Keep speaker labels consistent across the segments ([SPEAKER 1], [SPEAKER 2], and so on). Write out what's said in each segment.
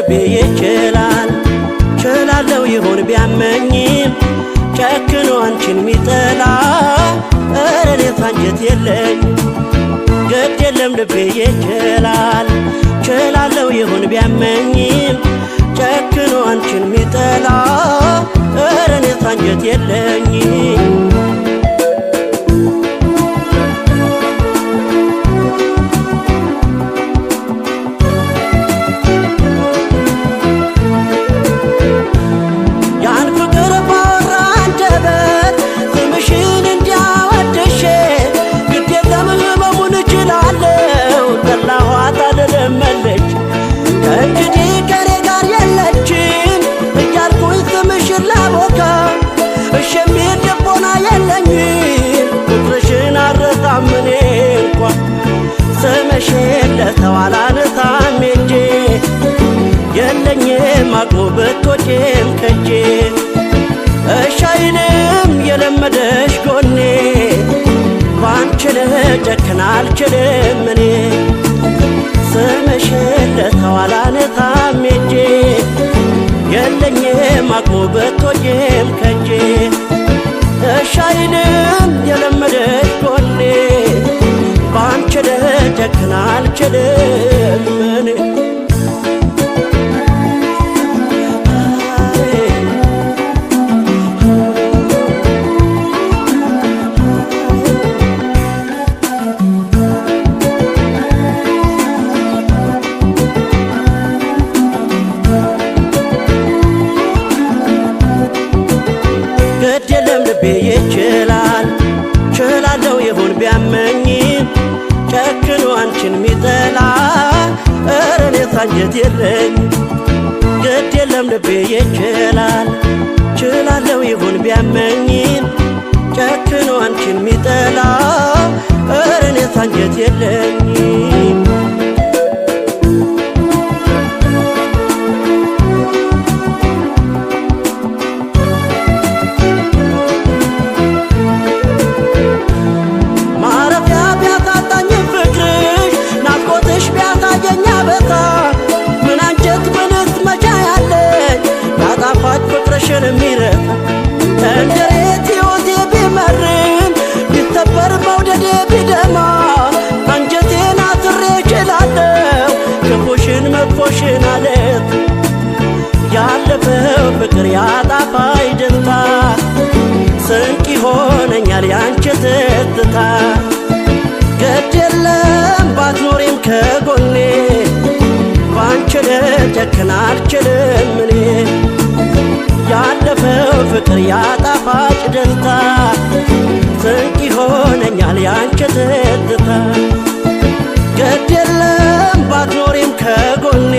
[SPEAKER 1] ልቤ ይችላል ችላለው ይሁን ቢያመኝም ጨክኖ አንቺን ሚጠላ ኧረ እኔስ አንጀት የለኝ። ግድ የለም ልቤ ይችላል ችላለው ይሁን ቢያመኝም ጨክኖ አንቺን ሚጠላ ኧረ እኔስ አንጀት የለኝ። ያን ፍቅር ባወራ አንደበት ስምሽን እንዲያወድሼ ግድ የለም ህመሙን እችላለሁ ጠላኋት አልልም መልሼ ከእንግዲህ ከኔ ጋር የለችም እያልኩኝ ስምሽን ላቦካ እሺ የሚል ልቦና የለኝም ፍቅርሽን አልረሳም እኔ እንኳ ስምሽን ለሰው አላነሳም ሄጄ የለኝም አቅሙ ብትወጪም ከጄ እሺ አይልም የለመደሽ ጎኔ ባንቺ ልጨክን አልችልም እኔ ስምሽን ለሰው አላነሳም ሄጄ የለኝም አቅሙ ብትወጪም ከጄ እሺ አይልም የለመደሽ ጎኔ ባንቺ ልጨክን አልችልም እኔ። ግድ የለም ልቤ ይችላል ችላለው ይሁን ቢያመኝም ጨክኖ አንቺን ሚጠላ ኧረ እኔስ አንጀት የለኝ። ግድ የለም ልቤ ይችላል ችላለው ይሁን ቢያመኝም ጨክኖ አንቺን ሚጠላ ኧረ እኔስ አንጀት የለኝም። ማረፊያ ቢያሳጣኝ ፍቅርሽ ናፍቆትሽ ቢያሳየኝ አበሳ ምን አንጀት ምንስ መቻ ያለኝ ያጣፋጭ ፍቅርሽን የሚረሳ እንደ ሬት ሕይወቴ ቢመርም ቢሰበር መውደዴ ቢደማ አንጀቴን አስሬ እችላለሁ ክፉሽን መጥፎሽን አለት ያለፈው ፍቅር ያጣፋጭ ደስታ ስንቅ ይሆነኛል ያንቺ ትዝታ። ግድ የለም ባትኖሪም ከጎኔ ባንቺ ልጨክን አልችልም እኔ ያለፈው ፍቅር ያጣፋጭ ደስታ ስንቅ ይሆነኛል ያንቺ ትዝታ። ግድ የለም ባትኖሪም ከጎኔ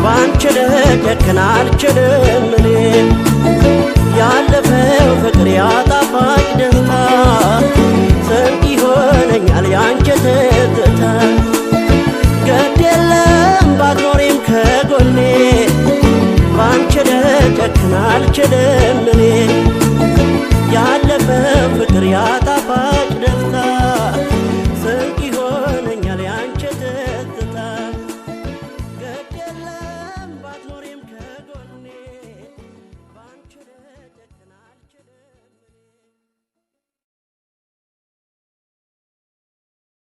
[SPEAKER 1] ባንቺ ልጨክን አልችልም እኔ ያለፈው ፍቅር ያጣፋጭ ደስታ ስንቅ ይሆነኛል ያንቺ ትዝታ።